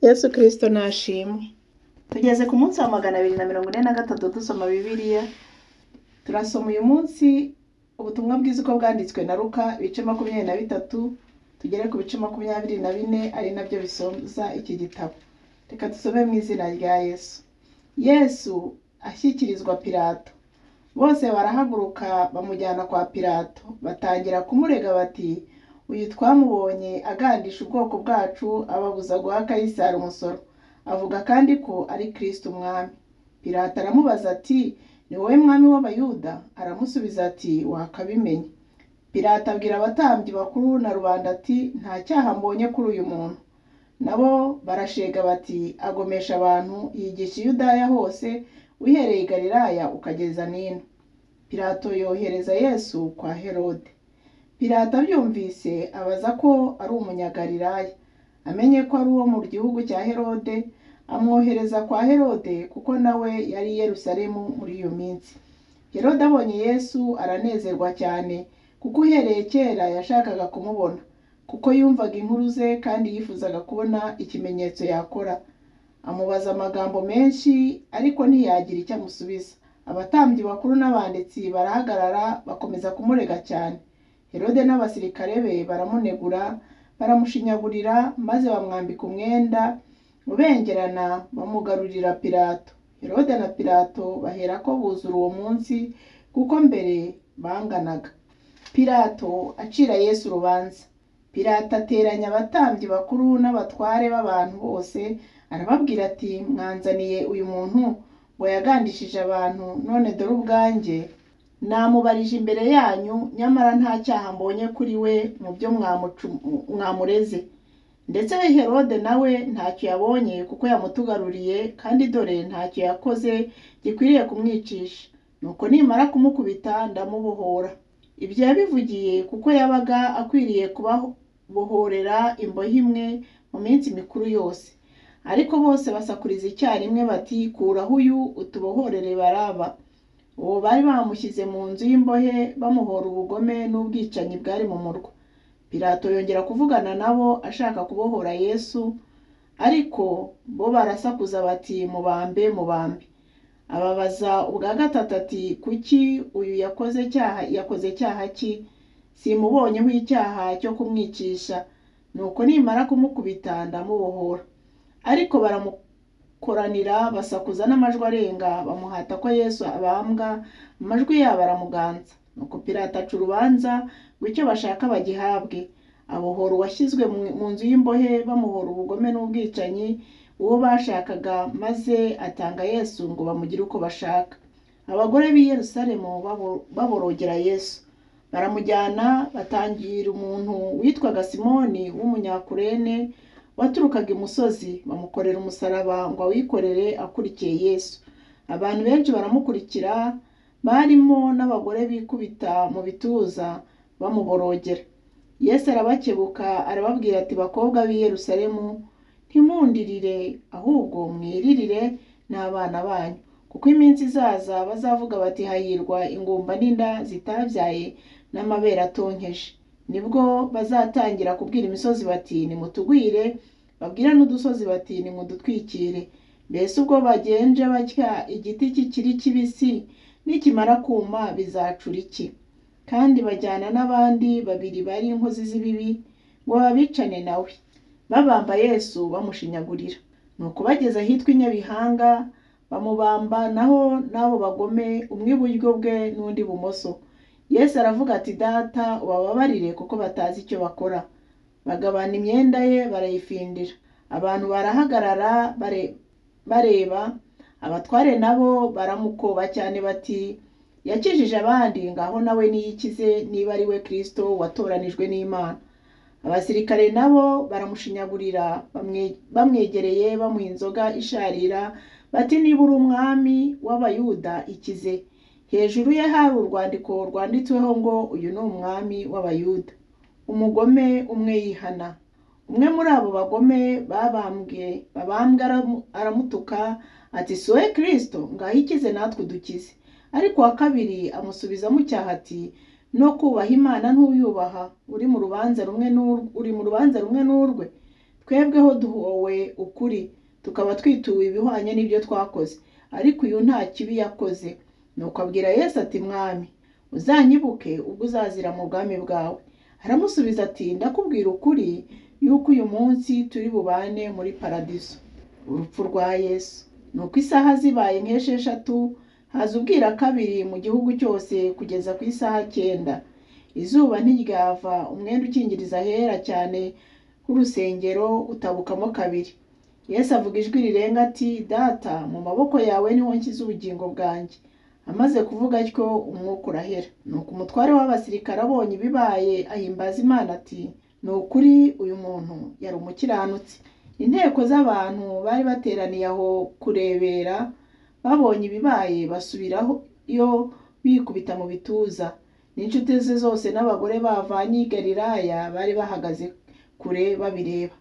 Yesu Kristo nashimwe. Tugeze ku munsi wa 243 dusoma Bibiliya. Turasoma uyu munsi ubutumwa bwiza uko bwanditswe na Luka, ibice 23, tugere ku bice 24, ari nabyo bisoza iki gitabo. Reka dusome mu izina rya Yesu. Yesu ashyikirizwa Pilato. Bose barahaguruka bamujyana kwa Pilato, batangira kumurega bati: uyu twamubonye agandisha ubwoko bwacu, ababuza guha Kayisari umusoro, avuga kandi ko ari Kristo umwami. Pilato aramubaza ati: ni wowe mwami w'Abayuda? Aramusubiza ati: wakabimenye. Pilato abwira abatambyi bakuru na rubanda ati: nta cyaha mbonye kuri uyu muntu. Nabo barashega bati: agomesha abantu, yigisha i Yudaya hose, uhereye i Galilaya ukageza n'ino. Pilato yohereza Yesu kwa Herode. Pilato abyumvise abaza ko ari Umunyagalilaya. Amenye ko ari uwo mu gihugu cya Herode, amwohereza kwa Herode, kuko nawe yari i Yerusalemu muri iyo minsi. Herode abonye Yesu aranezerwa cyane, kuko uhereye kera yashakaga kumubona, kuko yumvaga inkuru ze kandi yifuzaga kubona ikimenyetso yakora. Amubaza amagambo menshi, ariko ntiyagira icyo amusubiza. Abatambyi bakuru n'abanditsi barahagarara bakomeza kumurega cyane. Herode n'abasirikare be baramunegura, baramushinyagurira, maze bamwambika umwenda ubengerana, bamugarurira Pilato. Herode na Pilato baherako buzura uwo munsi, kuko mbere banganaga. Pilato acira Yesu urubanza. Pilato ateranya abatambyi bakuru n'abatware b'abantu bose, arababwira ati: mwanzaniye uyu muntu ngo yagandishije abantu, none dore ubwanjye namubarije imbere yanyu, nyamara nta cyaha mbonye kuri we mu byo mwamureze. Ndetse Herode nawe ntacyo yabonye, kuko yamutugaruriye, kandi dore ntacyo yakoze gikwiriye kumwicisha. Nuko nimara kumukubita ndamubohora. Ibyo yabivugiye kuko yabaga akwiriye kubabohorera imbohe imwe mu minsi mikuru yose. Ariko bose basakuriza icyarimwe bati: kuraho uyu, utubohorere Baraba. Uwo bari bamushyize mu nzu y'imbohe, bamuhora ubugome n'ubwicanyi bwari mu murwa. Pilato yongera kuvugana nabo ashaka kubohora Yesu, ariko bo barasakuza bati: mubambe, mubambe. Ababaza ubwa gatatu ati: kuki uyu yakoze cyaha ki? Simubonyeho icyaha cyo kumwicisha. Nuko nimara kumukubita ndamubohora. Ariko baramukoranira basakuza n'amajwi arenga, bamuhata ko Yesu abambwa, amajwi yabo aramuganza. Nuko Pilato aca urubanza ngo icyo bashaka bagihabwe. Abohora uwashyizwe mu nzu y'imbohe, bamuhora ubugome n'ubwicanyi, uwo bashakaga, maze atanga Yesu ngo bamugire uko bashaka. Abagore b'i Yerusalemu baborogera Yesu, baramujyana, batangira umuntu witwaga Simoni w'Umunyakurene, waturukaga imusozi, bamukorera umusaraba ngo awikorere akurikiye Yesu. Abantu benshi baramukurikira, barimo n'abagore bikubita mu bituza bamuborogera. Yesu arabakebuka arababwira ati: bakobwa b'i Yerusalemu, ntimundirire, ahubwo mwiririre n'abana banyu, kuko iminsi izaza bazavuga bati: hahirwa ingumba n'inda zitabyaye n'amabere atonkeje. Nibwo bazatangira kubwira imisozi bati: nimutugwire, babwira n'udusozi bati: nimudutwikire. Mbese ubwo bagenje batya igiti kikiri kibisi, nikimara kuma bizacura iki? Kandi bajyana n'abandi babiri bari inkozi z'ibibi ngo babicane nawe. Babamba Yesu bamushinyagurira. Nuko bageze ahitwa i Nyabihanga, bamubamba naho n'abo bagome, umwe iburyo bwe n'undi ibumoso. Yesu aravuga ati: Data, ubababarire kuko batazi icyo bakora. Bagabana imyenda ye barayifindira. Abantu barahagarara bareba, abatware nabo baramukoba cyane bati: yakijije abandi, ngaho nawe niyikize niba ari we Kristo watoranijwe n'Imana. Abasirikare nabo baramushinyagurira, bamwegereye bamuha inzoga isharira bati: niba uri umwami w'Abayuda ikize. Hejuru ye hari urwandiko rwanditsweho ngo: uyu ni umwami w'Abayuda. Umugome umwe yihana. Umwe muri abo bagome babambwe aramutuka ati: si wowe Kristo, ngaho ikize natwe udukize. Ariko uwa kabiri amusubiza amucyaha ati: no kubaha Imana ntuyubaha, uri mu rubanza rumwe n'urwe. Twebweho duhowe ukuri, tukaba twituwe ibihwanye n'ibyo twakoze, ariko uyu nta kibi yakoze. Nuko abwira Yesu ati, Mwami, uzanyibuke ubwo uzazira mu bwami bwawe. Aramusubiza ati, Ndakubwira ukuri yuko uyu munsi turi bubane muri paradiso. Urupfu rwa Yesu. Nuko isaha zibaye nk'esheshatu, haza ubwira kabiri mu gihugu cyose kugeza ku isaha 9. Izuba ntiryava, umwenda ukingiriza ahera cyane h'urusengero utabukamo kabiri. Yesu avuga ijwi rirenga ati, Data, mu maboko yawe niho nshyize ubugingo bwanjye. Amaze kuvuga atyo umwuka urahera. Nuko umutware w'abasirikare abonye ibibaye ahimbaza Imana ati, Ni ukuri uyu muntu yari umukiranutsi. Inteko z'abantu bari bateraniye aho kurebera, babonye ibibaye basubirayo bikubita mu bituza. N'inshuti ze zose n'abagore bavanye i Galilaya bari bahagaze kure babireba.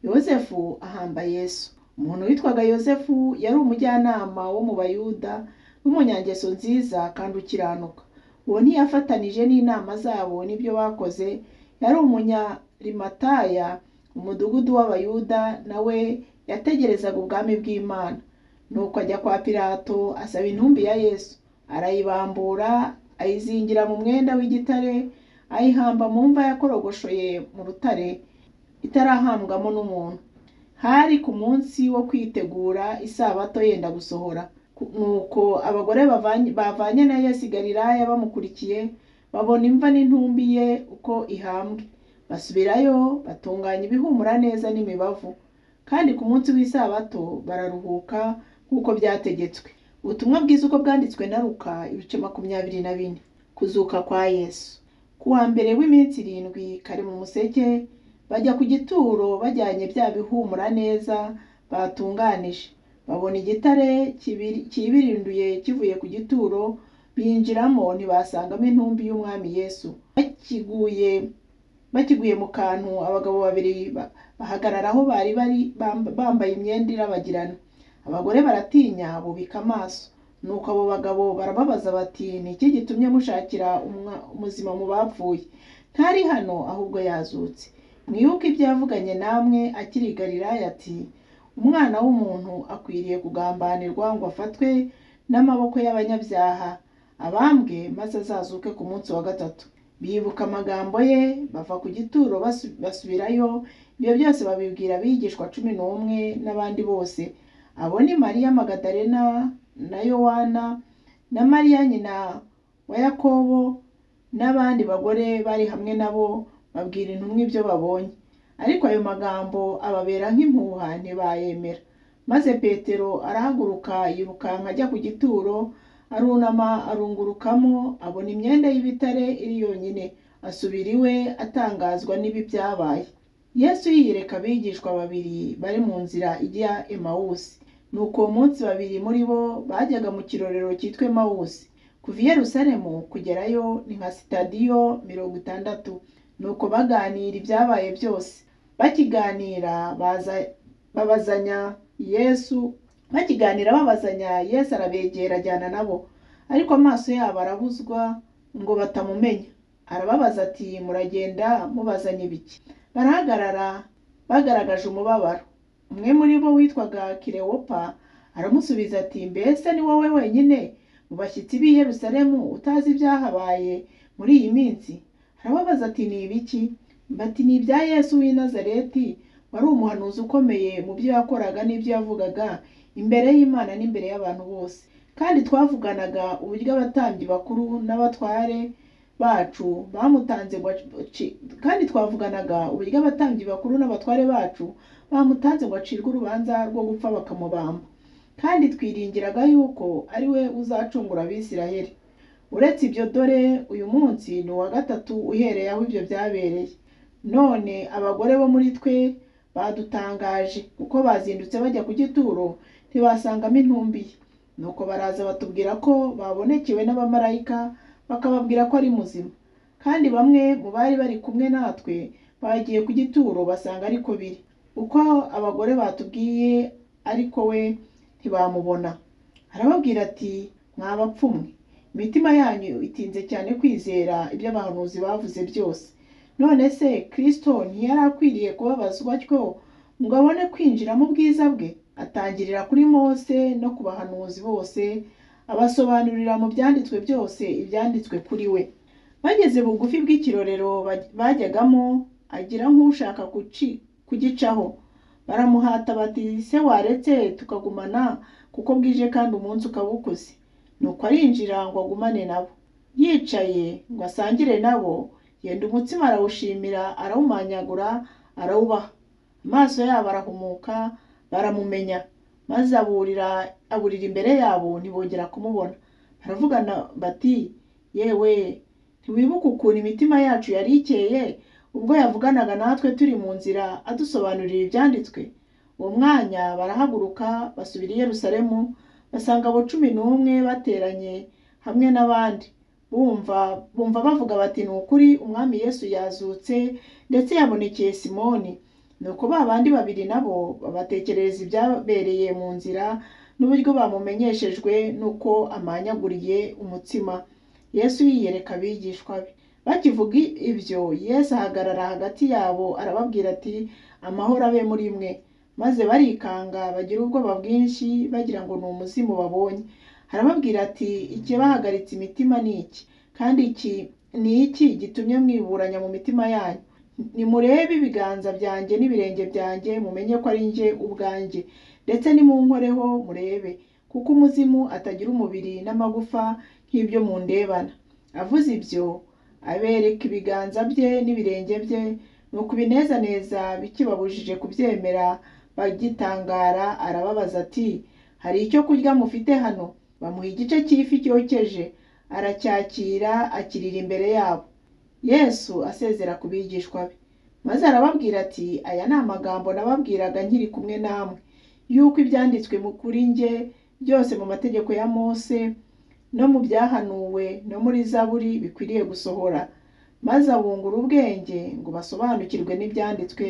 Yozefu ahamba Yesu. Umuntu witwaga Yozefu yari umujyanama wo mu Bayuda, n'umunyangeso nziza kandi ukiranuka. Uwo ntiyafatanije n'inama zabo n'ibyo bakoze, yari umunyarimataya, umudugudu w'Abayuda, nawe yategerezaga ubwami bw'Imana. Nuko ajya kwa Pilato asaba intumbi ya Yesu, arayibambura, ayizingira mu mwenda w'igitare, ayihamba mu mva yakorogoshoye mu rutare, itarahambwamo n'umuntu. Hari ku munsi wo kwitegura isabato yenda gusohora. Nuko abagore bavanye na Yesu i Galilaya bamukurikiye, babona imva n'intumbi ye uko ihambwe. Basubirayo batunganya ibihumura neza n'imibavu, kandi ku munsi w'isabato bararuhuka nk'uko byategetswe. Ubutumwa bwiza uko bwanditswe na Luka ibice 24. Kuzuka kwa Yesu. Ku wa mbere w'iminsi 7 kare mu museke, bajya ku gituro bajyanye bya bihumura neza batunganije. Babona igitare kibirinduye kivuye ku gituro, binjiramo ntibasangamo intumbi y'Umwami Yesu. Bakiguye mu kantu, abagabo babiri bahagarara aho bari bari bambaye imyenda irabagirana. Abagore baratinya bubika amaso. Nuko abo bagabo barababaza bati, Ni iki gitumye mushakira umuzima mu bapfuye? Ntari hano, ahubwo yazutse. Mwibuke ibyo yavuganye namwe akiri i Galilaya ati, Umwana w'umuntu akwiriye kugambanirwa ngo afatwe n'amaboko y'abanyabyaha, abambwe, maze azazuke ku munsi wa gatatu. Bibuka amagambo ye, bava ku gituro basubirayo. Ibyo byose babibwira abigishwa 11 n'abandi bose. Abo ni Mariya Magadalena na Yohana na Mariya nyina wa Yakobo n'abandi bagore bari hamwe nabo, babwira intumwa ibyo babonye. Ariko ayo magambo ababera nk'impuha, ntibayemera. Maze Petero arahaguruka yirukanka ajya ku gituro, arunama arungurukamo, abona imyenda y'ibitare iri yonyine, asubira iwe atangazwa n'ibi byabaye. Yesu yiyereka abigishwa babiri bari mu nzira ijya Emawusi. Nuko uwo munsi babiri muri bo bajyaga mu kirorero cyitwa Emawusi. Kuva i Yerusalemu kugerayo ni nka sitadiyo 60. Nuko baganira ibyabaye byose. Bakiganira babazanya Yesu, bakiganira babazanya Yesu arabegera ajyana nabo, ariko amaso yabo arabuzwa ngo batamumenya. Arababaza ati, Muragenda mubazanya ibiki? Barahagarara bagaragaje umubabaro. Umwe muri bo witwaga Kilewopa aramusubiza ati, Mbese ni wowe wenyine mu bashyitsi b'i Yerusalemu utazi ibyahabaye muri iyi minsi? Arababaza ati, Ni ibiki? Bati, Ni ibya Yesu w'i Nazareti, wari umuhanuzi ukomeye mu byo yakoraga n'ibyo yavugaga imbere y'Imana n'imbere y'abantu bose. Kandi twavuganaga uburyo abatambyi bakuru n'abatware bacu bamutanze ngo kandi twavuganaga uburyo abatambyi bakuru n'abatware bacu bamutanze ngo acirwe urubanza rwo gupfa bakamubamba. Kandi twiringiraga yuko ari we uzacungura Abisirayeli. Uretse ibyo, dore uyu munsi ni uwa gatatu uhereye aho ibyo byabereye. None abagore bo muri twe badutangaje, kuko bazindutse bajya ku gituro ntibasangamo intumbi ye. Nuko baraza batubwira ko babonekewe n'abamarayika, bakababwira ko ari muzima. Kandi bamwe mu bari bari kumwe natwe bagiye ku gituro basanga ariko biri uko abagore batubwiye, ariko we ntibamubona. Arababwira ati, Mwa bapfu mwe, imitima yanyu itinze cyane kwizera ibyo abahanuzi bavuze byose. None se Kristo ntiyari akwiriye kubabazwa atyo ngo abone kwinjira mu bwiza bwe? Atangirira kuri Mose no ku bahanuzi bose, abasobanurira mu byanditswe byose ibyanditswe kuri we. Bageze bugufi bw'ikirorero bajyagamo, agira nk'ushaka kugicaho. Baramuhata bati: Se waretse tukagumana, kuko bwije kandi umunsi ukaba ukuze. Nuko arinjira ngo agumane nabo. Yicaye ngo asangire nabo, yenda umutsima arawushimira, arawumanyagura, arawubaha. Amaso yabo arahumuka, baramumenya. Maze aburira imbere yabo, ntibongera kumubona. Baravugana bati: Yewe, ntiwibuka ukuntu imitima yacu yari ikeye ubwo yavuganaga natwe turi mu nzira adusobanurira ibyanditswe? Uwo mwanya barahaguruka basubira i Yerusalemu, basanga abo 11 bateranye hamwe n'abandi. Bumva bavuga bati: Ni ukuri Umwami Yesu yazutse, ndetse yabonekeye Simoni. Nuko ba bandi babiri nabo babatekerereza ibyabereye mu nzira n'uburyo bamumenyeshejwe n'uko amanyaguriye umutsima. Yesu yiyereka abigishwa be. Bakivuga ibyo, Yesu ahagarara hagati yabo arababwira ati: Amahoro abe muri mwe. Maze barikanga bagira ubwoba bwinshi, bagira ngo ni umuzimu babonye. Arababwira ati: Ikibahagaritse imitima ni iki? Kandi iki ni iki gitumye mwiburanya mu mitima yanyu? Nimurebe ibiganza byanjye n'ibirenge byanjye, mumenye ko ari njye ubwanjye. Ndetse nimunkoreho murebe, kuko umuzimu atagira umubiri n'amagufa nk'ibyo mundebana. Avuze ibyo, abereka ibiganza bye n'ibirenge bye. Nuko ibinezaneza bikibabujije kubyemera, bagitangara, arababaza ati: Hari icyo kurya mufite hano? Bamuha igice cy'ifi cyokeje, aracyakira, akirira imbere yabo. Yesu asezera ku bigishwa be. Maze arababwira ati: Aya ni amagambo nababwiraga nkiri kumwe namwe, yuko ibyanditswe kuri njye byose mu mategeko ya Mose no mu byahanuwe no muri Zaburi bikwiriye gusohora. Maze abungura ubwenge ngo basobanukirwe n'ibyanditswe,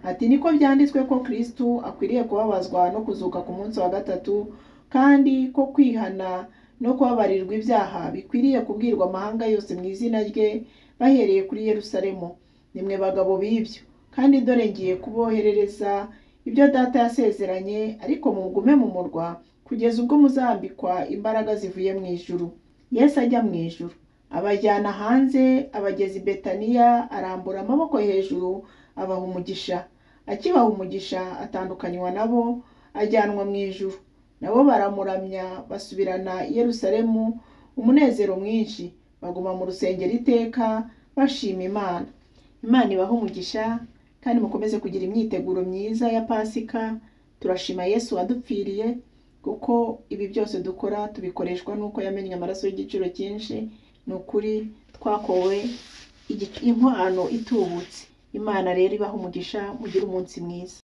ati: Niko byanditswe ko Kristo akwiriye kubabazwa no kuzuka ku munsi wa gatatu, kandi ko kwihana no kubabarirwa ibyaha bikwiriye kubwirwa amahanga yose mu izina rye, bahereye kuri Yerusalemu. Nimwe bagabo b'ibyo, kandi dore ngiye kuboherereza ibyo Data yasezeranye, ariko mugume mu murwa kugeza ubwo muzambikwa imbaraga zivuye mu ijuru. Yesu ajya mu ijuru, abajyana hanze, abageza i Betaniya, arambura amaboko hejuru abaha umugisha. Akibaha umugisha atandukanywa nabo, ajyanwa mu ijuru. Nabo baramuramya, basubirana i Yerusalemu umunezero mwinshi, baguma mu rusengero iteka bashima Imana. Imana ibahe umugisha, kandi mukomeze kugira imyiteguro myiza ya Pasika. Turashima Yesu wadupfiriye, kuko ibi byose dukora tubikoreshwa n'uko yamennye amaraso y'igiciro cyinshi. Ni ukuri twakowe inkwano itubutse. Imana rero ibahe umugisha, mugire umunsi mwiza.